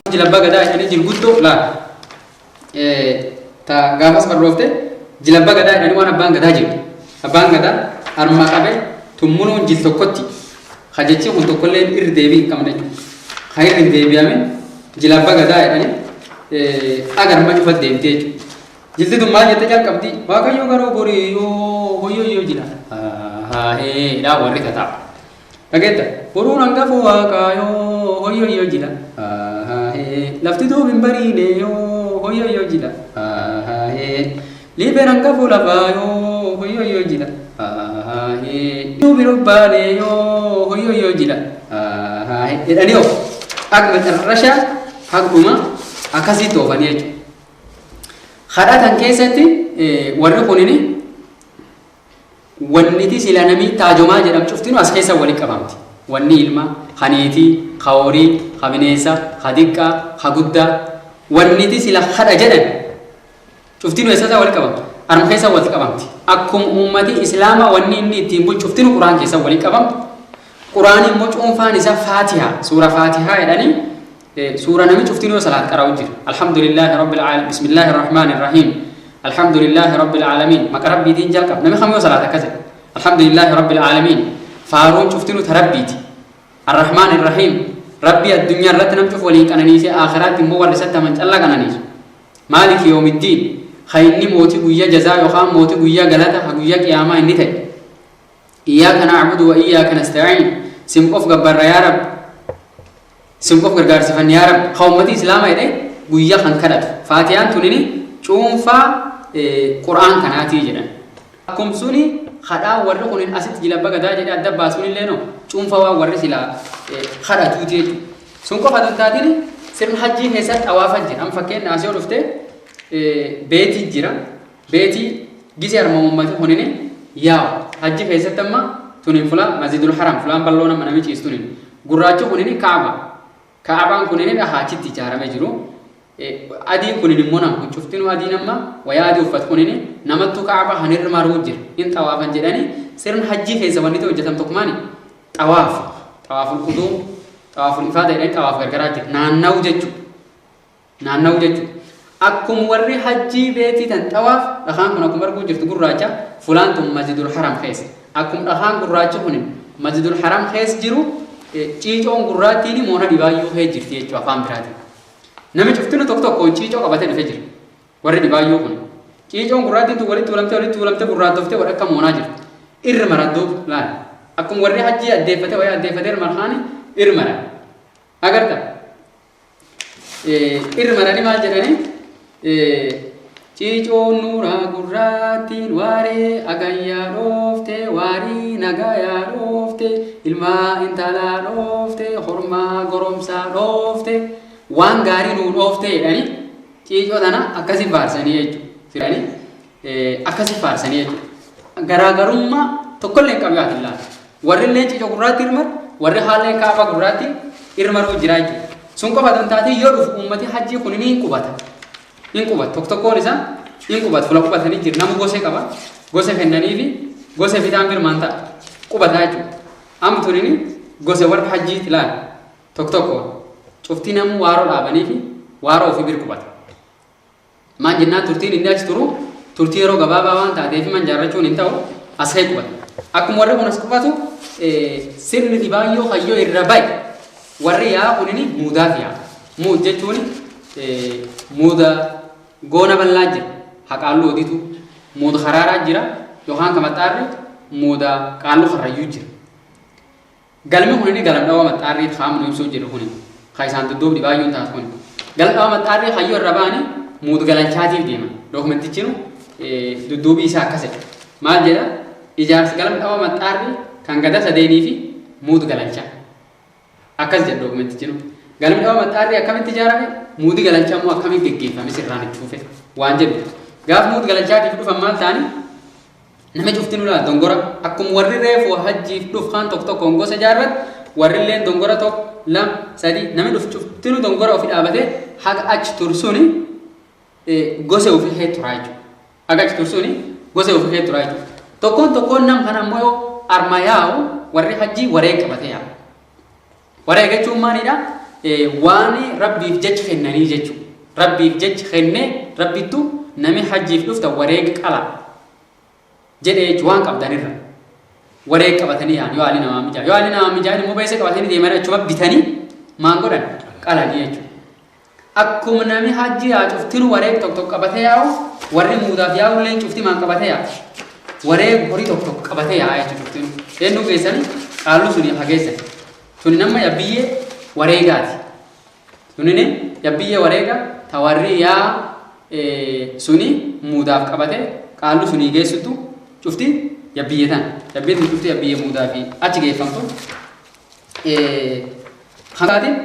Jila abbaa gadaa jedhanii jilguddoo laal ta gaafas barroofte jila abbaa gadaa jedhanii waan abbaan gadaa jedhu. Abbaan gadaa harma qabe tummunuun jil tokkotti ka jechi kun tokkollee irra deebii hin qabne jechuudha. Ka irra hin deebi'amin jila abbaa gadaa jedhanii agarma cufa deemtee jechuudha. Jilti tun maal jette jalqabdi? Waaqayyo garuu borii yoo hoyyoo yoo jila. Haahee dhaa warri tataa. Dhageetta? Boruun hangafu waaqaa yoo hoyyoo yoo jila. Haahee lafti duub hin bariine yoo hoyyoo yoo jila. Haahee liibeen hangafu lafaa yoo hoyyoo yoo jila. Haahee duubi rubbaane yoo hoyyoo yoo jila. Haahee jedhanii of akka macarrasha haquma akkasitti oofanii jechuudha. Kadhatan keessatti warri kunini wanniti sila namii taajomaa jedham cuftinu as keessa wali qabamti. Wanni ilma, ka niitii, ka horii, ka bineessa, ka diqqaa, ka guddaa. Wanniti sila kadha jedhan cuftinu eessasa wali qabamti? Arma keessa walitti qabamti. Akkum ummati Islaama wanni inni ittiin bulu cuftinu Quraan keessa wali qabamti. Quraan immoo cuunfaan isaa Faatihaa, suura Faatihaa jedhanii Suura nami cuftinuu salaat qara'u jira. Alhamdulillaahi rabbil aalamiin. Bismillaahi rahmaani rahiim. Alhamdulillaahi rabbil aalamiin. Maqa rabbiitiin jalqab. Nami kam yoo salaat akkas jedha. Alhamdulillaahi rabbil aalamiin. Faaruun cuftinuu ta rabbiiti. Arrahmaani rahiim. Rabbii addunyaa irratti nam cuf waliin qananiisee aakhiraatti immoo warra isatti aman callaa qananiisu. Maaliki yoomittiin. Ha inni mootii guyyaa jazaa yookaan mootii guyyaa galata ha guyyaa qiyaamaa inni ta'e. Iyyaaka na'budu wa iyyaaka nasta'iin. Sim qof gabbarra yaa Rabbi. Sin qof gargaarsifanne yaa Rabbi. Ka ummati Islaama jedhe guyyaa kan kadhatu. Faatiyaan tunini cuunfaa Qur'aan kanaatii jedhan. Akkum suni kadhaa warri kunin asitti jilabba gadaa jedhe adda baasunillee no cuunfaa waan warri silaa kadhatuuti jechuudha. Sun qofa tun taatini sirna hajjii keessatti xawaafa jira. Amma fakkeenya asii yoo dhufte beetii jira. Beetii gisee arma ummati kunini yaa'u. Hajji keessatti amma tunin fulaan masjidul haram fulaan bal'oo nama nami ciistu tunin. Gurraachi kunini Kaaba. Kaabaan kunini dhahaa achitti ijaaramee jiru. Adiin kunin immoo nama kun cuftinuu adiin amma wayaa adii uffatu kunini namattuu Kaaba hanirra maruu jira. In xawaafan jedhanii sirna hajjii keessa wanni ta'e hojjetam tokko maali? Xawaaf. Xawaaful quduum, xawaaful ifaada jedhanii xawaaf gargaraa jira. Naanna'uu jechuudha. Naanna'uu jechuudha. Akkum warri hajjii beetii tan xawaaf dhakaan kun akkuma arguu jirtu gurraacha fulaan tun masjidul haram keessa. Akkum dhakaan gurraachi kun masjidul haram keessa jiru ciicoon gurraattiin moona dhibaayyuu keessa jirti jechuudha afaan biraatiin. Namni cuftinu tokko tokkoon ciicoo qabatee dhufee jira. Warri dhibaayyuu kun. Ciicoon gurraattiin tun walitti tuulamtee walitti tuulamtee gurraattoftee walakka moonaa jirti. Irra maradduuf laal. Akkum warri hajjii addeeffatee wayaa addeeffatee irra marhaani irra mara. Agarta? Irra maranii maal jedhanii? Ciicoon nuuraa gurraattiin waaree agayyaa dhoofte waarii nagayaa dhoofte ilmaa intalaa dhoofte hormaa goromsaa dhoofte waan gaarii nuu dhoofte jedhanii ciicoo tana akkasi faarsanii jechuudha. Akkasi faarsanii jechuudha. Garaagarummaa tokkollee hin qabu yaadin laata. Warri illee ciicoo gurraatti irmar, warri haalleen kaaba gurraatti irmaruu jira jechuudha. Sun qofa otoo hin taatin yoo dhufu uummati hajjii kun ni qubata. Hin qubata. Tokko tokkoon isaa hin qubata. Fula qubatanii jira. Namu gosee qaba. Gose kennaniifi gose fitaan birmaan ta'a. Qubataa jechuudha. Amma tunini gose warra hajjiiti laal. Tokko tokkoon. Cuftii namuu waaroo dhaabaniifi waaroo ofii bir qubata. Maan jennaan turtiin inni achi turu turtii yeroo gabaabaa waan taateef man jaarrachuun hin ta'u as ka'e qubata. Akkuma warri kun as qubatu sirni dhibaayyoo kayyoo irra ba'e warri yaa kunini muudaaf yaa. Muud jechuun muuda goona bal'aa jira. Haqaalluu oditu muuda haraaraa jira yookaan ka maxxaarri muuda qaalluu karrayyuu jira. Galmi kunini galam dhawa maxxaarrii kaamu nu ibsuu jiru kuni ka isaan dudduub dhibaayyoon taatu kuni. Galam dhawa maxxaarrii hayyoo irra ba'anii muud galanchaatiif deeman. Dookumentichinu dudduubii isaa akkas jedha. Maal jedha? Ijaarsi galam dhawa maxxaarrii kan gada sadeenii fi muud galanchaa. Akkas jedha dookumentichinu. Galmi dhawa maxxaarrii akkamitti ijaarame? Muudi galanchaa immoo akkamitti geggeeffame sirraan itti fufe waan jedhu. Gaaf muud galanchaatiif dhufan maal ta'anii? Nami cuftinuu laal dongora akkum warri reefu hajjiif dhuf kaan tokko tokkoon gosa jaarrat warrilleen dongora tokko lama sadi nami dhuf cuftinu dongora ofi dhaabate haga achi tursuni gosa ofi kee turaa jechuudha. Haga achi tursuni gosa ofi kee turaa jechuudha. Tokkoon tokkoon nam kana immoo yoo arma yaa'u warri hajjii wareeg qabatee yaa'a. Wareeg jechuun maalidha? Waan Rabbiif jecha kennanii jechuudha. Rabbiif jecha kennee Rabbittu nami hajjiif dhufta wareega qala jedhee jechuudha waan qabdanirra. Wareega qabatanii yaa'an yoo haalli namaa mijaa. Yoo haalli namaa mijaa immoo beessa qabatanii deemanii achuma bitanii maan godhan qalanii jechuudha. Akkuma nami hajji yaa cuftinu wareeg tokko tokko qabatee yaa'u, warri muudaaf yaa'ulleen cufti maan qabatee yaa'a. Wareeg horii tokko tokko qabatee yaa'a jechuudha cuftinu. Eenyu geessani? Qaalluu suni haa geessan. Tuni nama yabbiyyee wareegaati. Tunini yabbiyyee wareega ta warri yaa suni muudaaf qabate qaalluu sunii geessuttu cufti yabbiyyee tana. Yabbiyyee tun cufti yabbiyyee muudaa fi achi geeffamtu. Hangaatiin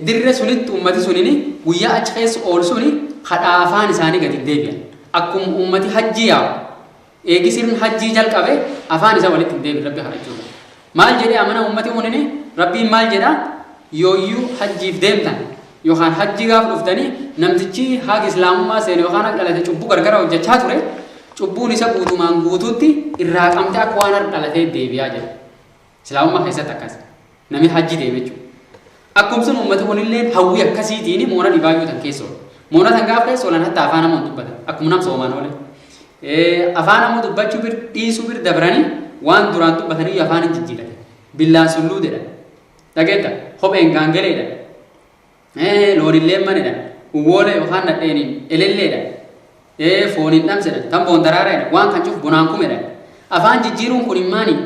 dirre sunitti ummati sunini guyyaa achi keessa oolu suni kadhaa afaan isaanii gadi hin deebi'an. Akkuma ummati hajjii yaa'u eegi sirni hajjii jalqabe afaan isaa walitti hin deebi'an Rabbi kadhachuudha. Maal jedhee amana ummati kunini? Rabbiin maal jedha? Yooyyuu hajjiif deemtan yookaan hajjii gaaf dhuftanii, namtichi haga islaamummaa seene yookaan haga dhalate cubbuu gargara hojjechaa ture, cubbuun isa guutumaan guutuutti irraa qabte akka waan har'a dhalatee deebi'aa jedha. Islaamummaa keessatti akkas. Namni hajji deeme jechuudha. Akkuma sun uummati kunillee hawwii akkasiitiin moona dhibaayyuu tan keessa oolu. Moona tan gaafa keessa oolan hatta afaan namoo hin dubbatan. Akkuma nam soomaan oole. Afaan namoo dubbachuu bir dhiisuu bir dabranii waan duraan dubbatanii afaan hin jijjiiratan. Billaan sulluu jedhan. Dhageetta, kopheen gaangeleedha. Loonillee manedha. Uwwoolee yookaan nadheeniin elelleedha. Fooniin dhamsedha. Tamboon daraaraadha. Waan kan cufu bonaan kumedha. Afaan jijjiiruun kun maani?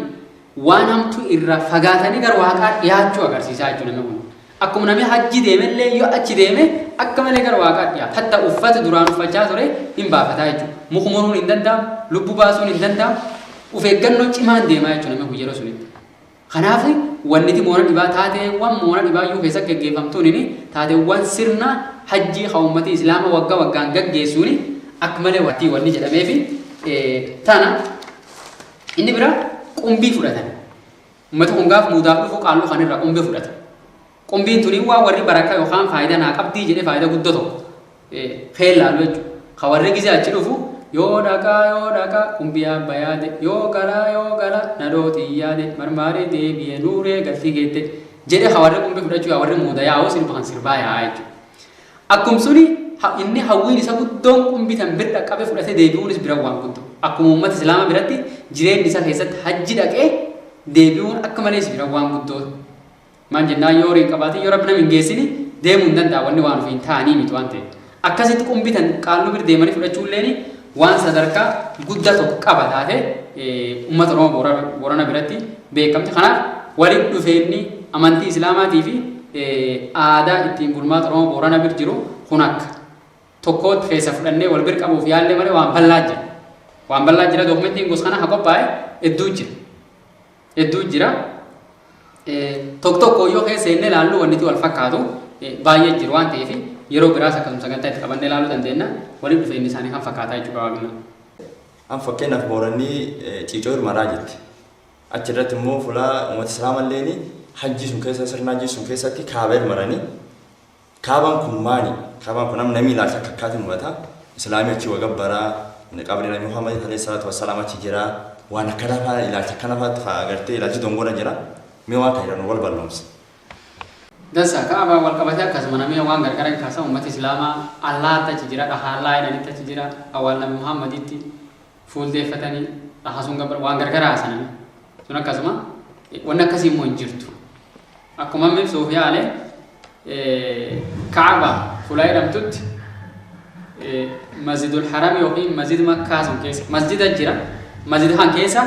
Waan hamtuu irraa fagaatanii gara waaqaa dhiyaachuu agarsiisaa jechuudha namni kun. Akkuma namni hajji deemellee yoo achi deeme akka malee gara waaqaa dhiyaata. Hatta uffata duraan uffachaa ture hin baafataa jechuudha. Muka muruun hin danda'amu, lubbuu baasuun hin danda'amu. Of eeggannoo cimaan deemaa jechuudha namni kun yeroo sunitti. Kanaaf wanniti moona dhibaa taateewwan moona dhibaayyuu keessatti gaggeeffamtuun taateewwan sirna hajjii kan uummatii islaama waggaa waggaan gaggeessuun akka malee wattii wanni jedhameefi tana. Inni bira qumbii fudhatan. Uummati kun gaaf muudaaf dhufu qaalluu kan irraa qumbii fudhata. Qumbiin tuni waan warri baraka yookaan faayidaa naa qabdii jedhee faayidaa guddoo tokko keellaalu jechuudha. Kan warri gizee achi dhufu yoo dhaqaa yoo dhaqaa qumbii abba yaade, yoo galaa yoo gala nadhootii yaade, marmaaree deebi'ee nuuree galtii geette jedhee kan warri qumbii fudhachuu yaa warri muuda yaa'u sirba kan sirbaa yaa'aa jechuudha. Akkum suni inni hawwiin isa guddoon qumbii tan bir dhaqqabe fudhatee deebi'uunis bira waan guddoo. Akkuma uummata islaamaa biratti jireenyi isaa keessatti hajji dhaqee deebi'uun akka malees bira waan guddoo. Maal jennaan, yoo horii hin qabaatin, yoo Rabbi nama hin geessini deemuu hin danda'a, wanni waan ofii hin ta'anii miti waan ta'eef. Akkasitti qumbii tan qaalluu bir deemanii fudhachuulleen waan sadarkaa guddaa tokko qaba taate uummata Oromoo Boorana biratti beekamti. Kanaaf walitti dhufeenyi amantii Islaamaatii fi aadaa ittiin bulmaata Oromoo Boorana bir jiru kun akka tokkootti keessa fudhannee wal bir qabuuf yaallee malee waan bal'aa jira. Waan bal'aa jira, dookumentiin gosa kana haa qophaa'e hedduu jira. Hedduu jira. Tokko tokko yoo keessa inni ilaallu wanni wal fakkaatu baay'ee jiru waan ta'eef, yeroo biraas akkasuma sagantaa itti qabannee ilaaluu dandeenya. Walitti dhufeenyi isaanii kan fakkaataa jechuudha gabaabinaan. An fakkeenyaaf Boorannii ciicoo hirmaraa jetti. Achirratti immoo fuula uummata Islaamalleen hajji sun keessa, sirna hajji sun keessatti kaaba hirmaranii. Kaabaan kun maali? Kaabaan kun namni ilaalcha akka akkaatiin hubata. Islaamii achi wagabbaraa, qabri Nabi Muhammad alayhi salaatu wassalaam achi jira. Waan akkana fa'aa, ilaalcha akkana fa'aatti fa'aa agartee ilaalchi dongora jira. Mee waan kana jedhan wal bal'oomsa. Dansa Kaabaa wal qabatee akkasuma namni waan gargara hin kaasa. Uummati Islaamaa Allaatti achi jira, dhahaa Allaa jedhanitti achi jira, awwaal Nabi Muhammaditti fuuldeeffatanii dhahaa sun gabbara, waan gargara haasaname sun akkasuma wanni akkasii immoo hin jirtu. Akkuma amma ibsuuf yaale, Kaaba fuula jedhamtutti Masjidul Haram yookiin Masjid Makkaa sun keessa masjida jira. Masjida kan keessa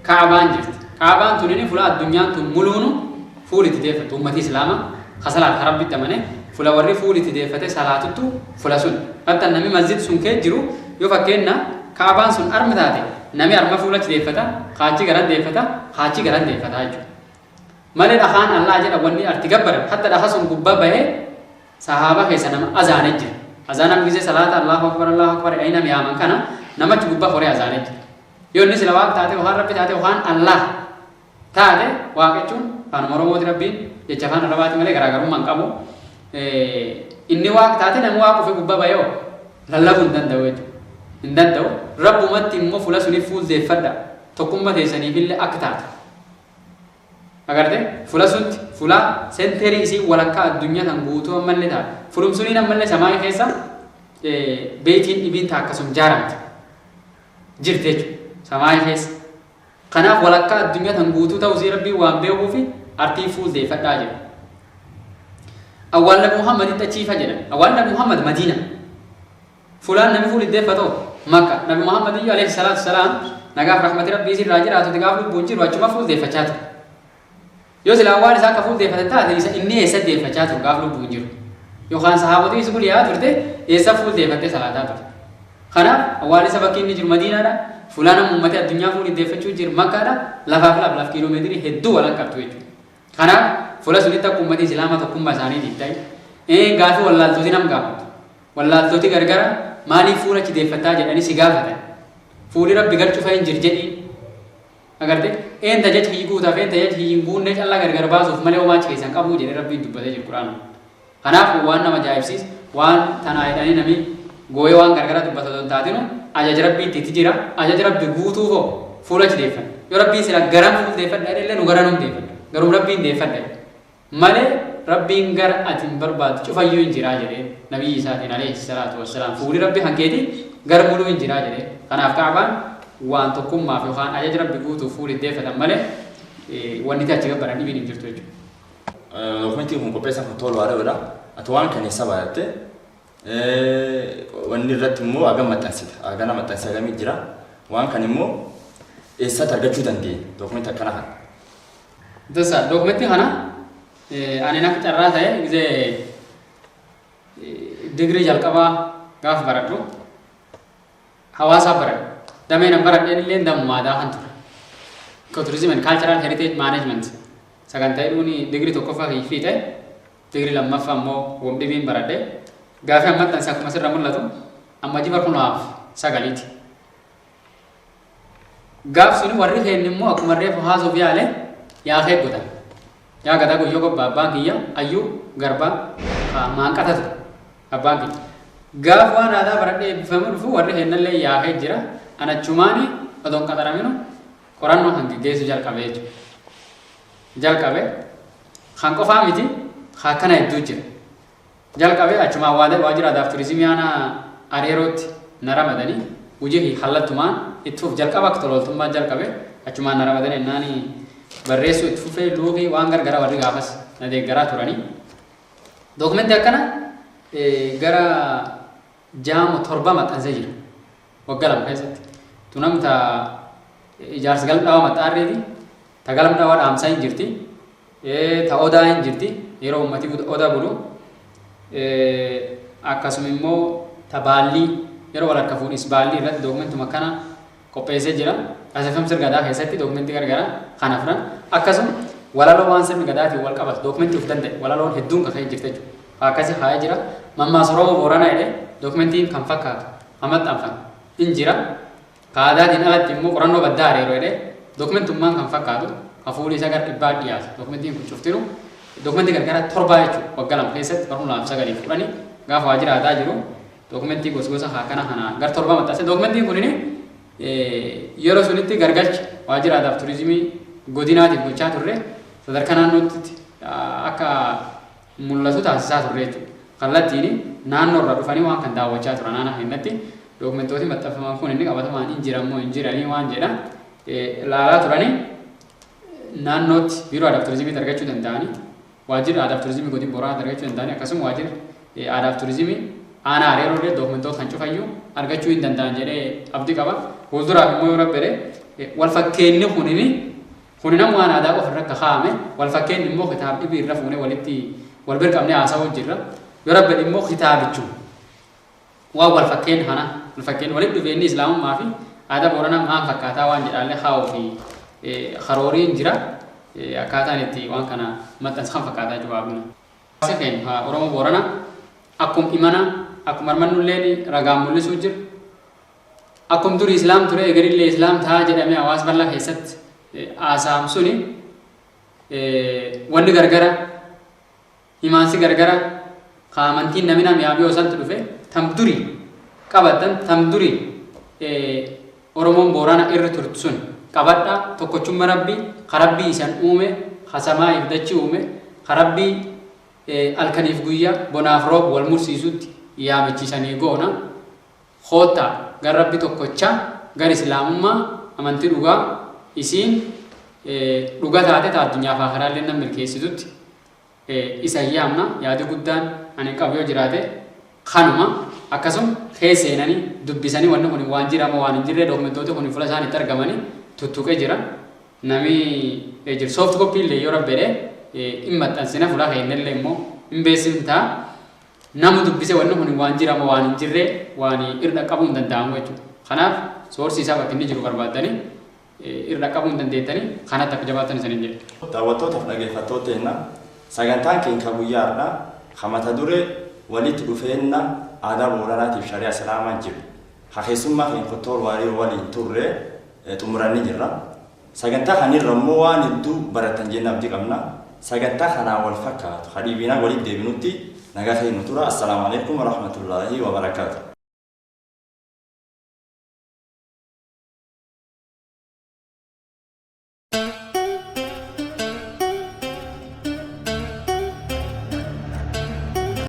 Kaabaan jirti. Kaabaan tunini fuula addunyaan tun muluunu fuul itti deeffattu, ummati Islaamaa ka salaata Rabbitti amane fuula warri fuul itti deeffate salaatuttu fuula sun. Hatta namni masjid sun kee jiru yoo fakkeenna Kaabaan sun arma taate, nami arma fuula achi deeffata, kaachi garan deeffata, kaachi garan deeffata jechuudha. Malee dhakaan Allah jedha wanni arti gabbaran hatta dhaha sun gubbaa bahee sahaaba keessa nama azaane jira. Azaanaan gisee salaata Allahu akbar, Allahu akbar jedhanii nama yaaman kana namachi gubbaa koree azaane jira. Yoo inni sila Waaqa taate yookaan Rabbi taate yookaan Allah taate, Waaqa jechuun afaan Oromooti, Rabbiin jecha afaan Arabaati malee garaagarummaa hin qabu. Inni Waaqa taate namni Waaqa ofii gubbaa bahee lallabuu hin danda'u jechuudha. Hin danda'u. Rabbumatti immoo fuula suniif fuuldeeffadha. Tokkummaa teessaniifillee akka taatu. Agarte fula sunti fula senterii isii walakkaa addunyaa tan guutuu ammallee ta'a. Fulum suniin ammallee samaayii keessa beetiin dhibiin ta'a akkasum jaaramte jirti jechuudha. Samaayii keessa. Kanaaf walakkaa addunyaa tan guutuu ta'uu isii Rabbiin waan beekuufi artii fuuldeeffadhaa jedha. Awwaal Nabi Muhammaditti achiifa jedhan. Awwaal Nabi Muhammad Madiina. Fulaan nami fuul iddeeffatoo Makka. Nabi Muhammad iyyuu alayhi salaatu salaam nagaaf rahmati Rabbii isirraa jiraatuti gaaf lubbuun jiru achuma fuuldeeffachaa ture. Yoo silaa awwaal isaa akka fuuldeeffate taate isa inni eessa deeffachaa ture gaaf lubbuun jiru. Yookaan sahaabota isa gulyaa turte eessa fuuldeeffattee salaataa turte. Kanaaf awwaal isa bakki inni jiru Madiinaadha. Fulaan amma uummatee addunyaa fuul iddeeffachuu jiru Makkaadha. Lafaaf laaf laaf kiiloomeetirii hedduu walan qabtu jechuudha. Kanaaf fuula sunitti akka uummatni Islaamaa tokkummaa isaaniitiif ta'e gaafii wallaaltooti nam gaafatu. Wallaaltooti gargara maaliif fuula achi deeffattaa jedhanii si gaafatan. Fuuli Rabbi gar cufa hin jir jedhiin. Agarte eenta jecha hiyyi guutaaf eenta jecha hiyyi hin guunne callaa gargar baasuuf malee homaa achi keessan qabuu jedhee Rabbiin dubbatee jiru Quraana. Kanaaf waan nama ajaa'ibsiis waan tanaa jedhanii nami gooyee waan gargara dubbatu osoo hin taatinu ajaja Rabbiitti itti jira. Ajaja Rabbi guutuuf hoo fuula achi deeffanna. Yoo Rabbiin sila garam fuul deeffadha jedhe illee nu garanum deeffanna. Garuu Rabbiin deeffadha jedhe. Malee Rabbiin gara ati hin barbaaddu cufayyuu hin jiraa jedhee nabiyyi isaatiin alayhi salaatu wassalaam fuuli Rabbi hankeeti gara muluu hin jiraa jedhee. Kanaaf Ka'baan waan tokkummaaf yookaan ajaja Rabbi guutuuf fuuli deeffatan malee wanni achi gabbaran dhibiin hin jirtu jechuudha. Dokumentiin kun qopheessaan kun tolu haadha. Ati waan kana eessa baratte? Wanni irratti immoo hagam maxxansita? Hagana maxxansa hagamii jira? Waan kana immoo eessatti argachuu dandeenya? Dokumentii akkana kana. Dasa dokumentii kana ani akka carraa ta'e gisee digirii jalqabaa gaafa baradhu hawaasaa baradhu. Dameen an baradheen illee damuma aadaa kan ture. Ecotourism and Cultural Heritage Management sagantaa jedhuun digirii tokkoffaa fi fiixee digirii lammaffaa immoo womdhibiin baradhe. Gaafii an maxxanse akkuma asirra mul'atu amma jiba 2009ti. Gaaf suni warri keenya immoo akkuma reefu haasuuf yaale yaakee godhan. Yaa gadaa guyyoo gobbaa abbaan kiyya ayyuu garbaa maanqata ture abbaan kiyya. Gaaf waan aadaa baradhee eebbifamuu dhufu warri keennallee yaakee jira. Anachumaani otoon qaxaraminu qorannoo kan geggeessuu jalqabe jechuudha. Jalqabe kan qofaa miti akkana hedduu jira. Jalqabe achumaan waajjira aadaaf turizimii aanaa Areerootti na ramadanii hojii fi kallattumaan itti fuuf jalqaba akka tola ooltummaa jalqabe achumaan na ramadanii ennaani barreessuu itti fufee luukii waan gargaraa warri gaafas na deeggaraa turanii. Dookumentii akkana gara jaamu torba maxxansee jira waggaa 2 keessatti. Tunamta ijaarsa galma dhawaa maxxaarreeti ta galma dhawaa dhaamsaa hin jirti. Ta odaa hin jirti yeroo ummati odaa bulu, akkasuma immoo ta baallii yeroo wal harka fuudhis baallii irratti dookumentuma kana qopheessee jira. Taasifam sirna gadaa keessatti dookumentii garagaraa kan afran akkasuma walaloo waan sirni gadaatiin wal qabatu dookumentii of danda'e walaloon hedduun kan ka'ee jirti jechuudha. Akkasii kaa'ee jira. Mammaasa Oromoo Booranaa jedhee dookumentiin kan fakkaatu kan maxxanfame hin jira. Ka aadaatiin alatti immoo qorannoo baddaa Areeroo jedhee dookumentummaan kan fakkaatu ka fuulli isaa gara dhibbaa dhiyaatu. Dookumentiin kun cuftinu dookumentii gargaraa torbaa jechuudha. Waggaa 2 keessatti bara 2009 10 gaafa waajjira aadaa jiru dookumentii gosgosa haa kana kana gar torba maxxanse. Dookumentiin kunini yeroo sunitti gargalcha waajjira aadaaf turizimii godinaatiif gochaa turre sadarkaa naannootti akka mul'atu taasisaa turre jechuudha. Kallattiin naannoo irraa dhufanii waan kan daawwachaa turan aanaa keenyatti dookumentooti maxxanfaman kun inni qabatamaan hin jiran moo hin jiranii waan jedha ilaalaa turanii naannootti biiroo aadaaf turizimiitti argachuu danda'anii, waajjirri aadaaf turizimii godin Booranaa argachuu danda'anii, akkasuma waajjirri aadaaf turizimii aanaa Areeroo illee dookumentoota kan cufayyuu argachuu hin danda'an jedhee abdii qaba. Fuulduraaf immoo yoo Rabbi jedhe wal fakkeenyi kunini kuni nama waan aadaa qofa irra akka kaa'ame wal fakkeenyi immoo kitaaba dhibii irra fuunee walitti wal bira qabnee haasa'uu jirra. Yoo Rabbi jedhe immoo kitaabichu waan wal fakkeenya kana wal fakkeenya walitti dhufeenyi islaamummaa fi aadaa Booranaa maal fakkaataa waan jedhaallee kaa'uu fi karooriin jira. Akkaataan itti waan kana maxxansa kan fakkaataa jiru abuna. Hawaasa keenya Oromoo Booranaa akkuma imana akkuma armannulleen ragaan mul'isuu jira. Akkuma durii islaam ture egerillee islaam ta'a jedhamee hawaasa bal'aa keessatti haasa'am suni wanni gargara himaansi gargara ka amantiin namni nam yaabee osantu dhufe tam durii qabatan tam durii Oromoon Boorana irra turtu sun qabadha tokkochummaa Rabbii ka Rabbii isan uume ka Hasamaa'iif dachii uume, ka Rabbii halkaniif guyyaa bonaaf roob wal mursiisutti yaamichiisanii goona. Koottaa gar Rabbi tokkochaa, gar Islaamummaa, amantii dhugaa isiin dhuga taate ta addunyaaf akiraallee nan milkeessitutti isa yaamna. Yaadi guddaan ani qabu yoo jiraate kanuma. Akkasuma keessa seenanii dubbisanii wanni kun waan jira moo waan hin jirre, dookumentoota kun fuula isaan itti argamanii tuttuqee jira. Nami jiru soft copy illee yoo rabbeedhe hin maxxansina, fuula keennallee immoo hin beeksiftaa. Nama dubbise wanni kun waan jira moo waan hin jirre waan irra qabuu hin danda'amu jechuudha. Kanaaf source isaa bakki inni jiru barbaaddanii irra qabuu hin dandeettanii, kanatti akka jabaatan isaniin jedhe. Daawwattootaaf dhaggeeffattoota keenya, sagantaan keenya guyyaa har'aa kan mata duree walitti dhufeenya aadaa Booranaatiif shari'a Islaamaa jiru, ha keessummaa keenya Kottoor Waarii waliin turre xumuranii jirra. Sagantaa kanirra immoo waan hedduu baratan jennee abdii qabna. Sagantaa kanaa wal fakkaatu hadhiibinaa walitti deebinutti nagaa keenya tura. Assalaamu alaikum warahmatullaahi wabarakaatu.